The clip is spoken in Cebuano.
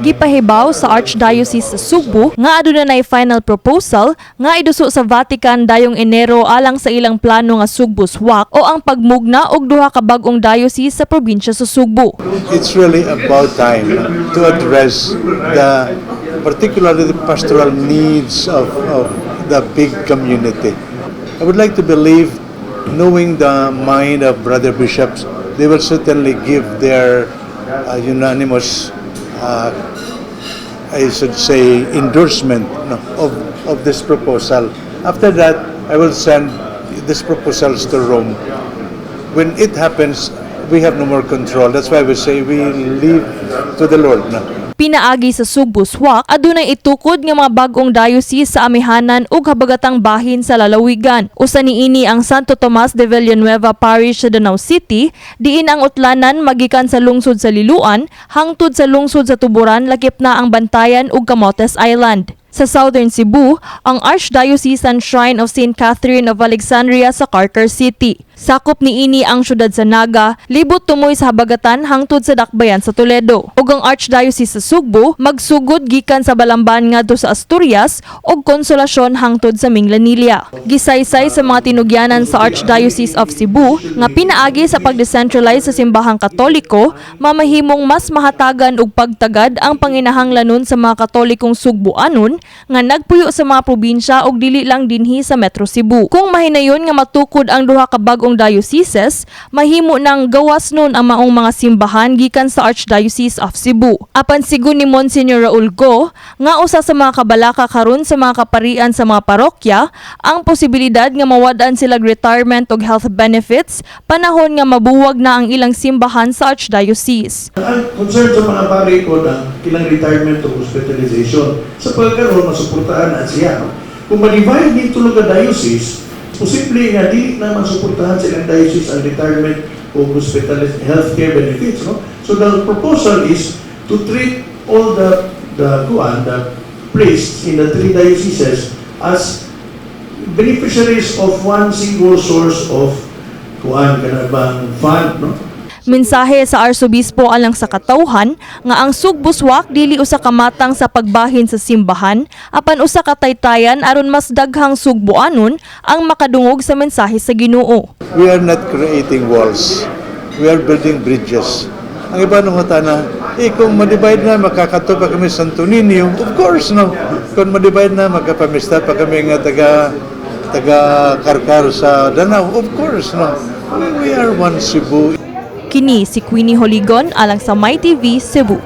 Gipahibaw sa Archdiocese sa Sugbo nga aduna nay final proposal nga iduso sa Vatican dayong Enero alang sa ilang plano nga Sugbo SWAC o ang pagmugna og duha ka bag-ong diocese sa probinsya sa Sugbo. It's really about time to address the particularly the pastoral needs of the big community. I would like to believe, knowing the mind of brother bishops, they will certainly give their unanimous, I should say, endorsement, no, of this proposal. After that, I will send these proposals to Rome. When it happens, we have no more control. That's why we say we leave to the Lord. No? Pinaagi sa Sugbo SWAC, adunay itukod nga mga bag-ong diocese sa amihanan ug habagatang bahin sa lalawigan. Usa niini ang Santo Tomas de Villanueva Parish sa Danao City, diin ang utlanan magikan sa lungsod sa Liloan hangtod sa lungsod sa Tuburan, lakip na ang Bantayan ug Camotes Island. Sa Southern Cebu, ang Archdiocesan Shrine of St. Catherine of Alexandria sa Carcar City. Sakop niini ang syudad sa Naga, libot tumoy sa habagatan hangtod sa Dakbayan sa Toledo. Ug ang Archdiocese sa Sugbo magsugod gikan sa Balamban ngadto sa Asturias ug Consolacion hangtod sa Minglanilla. Gisaysay sa mga tinugyanan sa Archdiocese of Cebu nga pinaagi sa pag-decentralize sa simbahang Katoliko, mamahimong mas mahatagan og pagtagad ang panginahanglanon sa mga Katolikong Sugbuanon nga nagpuyo sa mga probinsya ug dili lang dinhi sa Metro Cebu. Kung mahinayon nga matukod ang duha ka bag-ong dioceses, mahimo nang gawas nun ang maong mga simbahan gikan sa Archdiocese of Cebu. Apan sigon ni Monsignor Raul Go, nga usa sa mga kabalaka karon sa mga kaparian sa mga parokya, ang posibilidad nga mawad-an sila retirement ug health benefits panahon nga mabuwag na ang ilang simbahan sa Archdiocese. Ang concern sa mga pari ko na ilang retirement o hospitalization. Sa pagkaroon, masuportahan na siya. Kung ma-divide dito tulo ka diocese, posible nga di na masuportahan sa ilang diocese ang retirement o hospital healthcare benefits. No? So the proposal is to treat all the kuan, the priests in the three dioceses as beneficiaries of one single source of kuan kana bang fund, no? Mensahe sa Arsobispo alang sa katawhan nga ang Sugbo SWAC dili usa ka matang sa pagbahin sa simbahan apan usa ka taytayan aron mas daghang Sugboanon ang makadungog sa mensahe sa Ginoo. We are not creating walls. We are building bridges. Ang iba nung na, eh kung ma-divide na, makakadto pa kami sa Santo Niño. Of course, no. Kung ma-divide na, magkapamista pa kami nga taga Carcar sa Danao. Of course, no. We are one Cebu. Kini si Queenie Holigon alang sa My TV Cebu.